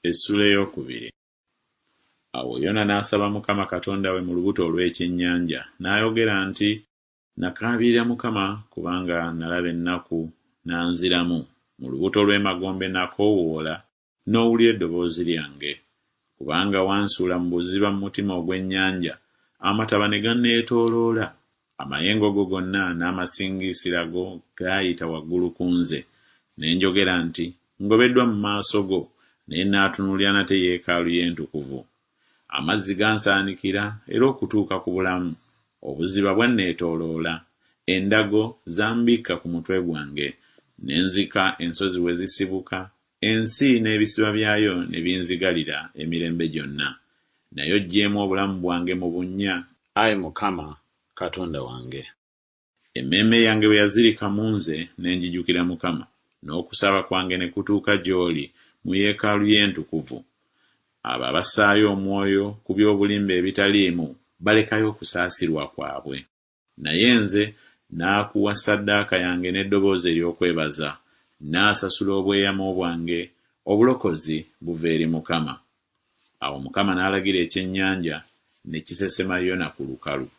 Essuula ey'okubiri. Awo Yona n'asaba Mukama Katonda we mu lubuto olw'ekyennyanja, n'ayogera nti, Nakaabirira Mukama kubanga nalaba ennaku, n'anziramu, mu lubuto lw'emagombe nakoowoola, n'owulira eddoboozi lyange. Kubanga wansuula mu buziba mu mutima ogw'ennyanja, amataba ne ganneetooloola. Amayengo go gonna n'amasingiisira go gaayita waggulu ku nze. Ne njogera nti, Ngobeddwa mu maaso go, naye nnaatunuulira nate yeekaalu yo entukuvu. Amazzi gansaanikira era okutuuka ku bulamu, obuziba bwanneetooloola, endago zambikka ku mutwe gwange. Ne nzika ensozi we zisibuka, ensi n'ebisiba byayo ne binzigalira emirembe gyonna. Naye oggyeemu obulamu bwange mu bunnya, Ayi Mukama, Katonda wange. Emmeeme yange bwe yazirika mu nze, ne njijukira Mukama, n'okusaba kwange ne kutuuka gy'oli, mu yeekaalu yo entukuvu. Abo abassaayo omwoyo ku by'obulimba ebitaliimu balekayo okusaasirwa kwabwe. Naye nze naakuwa ssaddaaka yange n'eddoboozi ery'okwebaza, nnaasasula obweyamo bwange, obulokozi buva eri Mukama. Awo Mukama n'alagira ekyennyanja, ne kisesema Yona ku lukalu.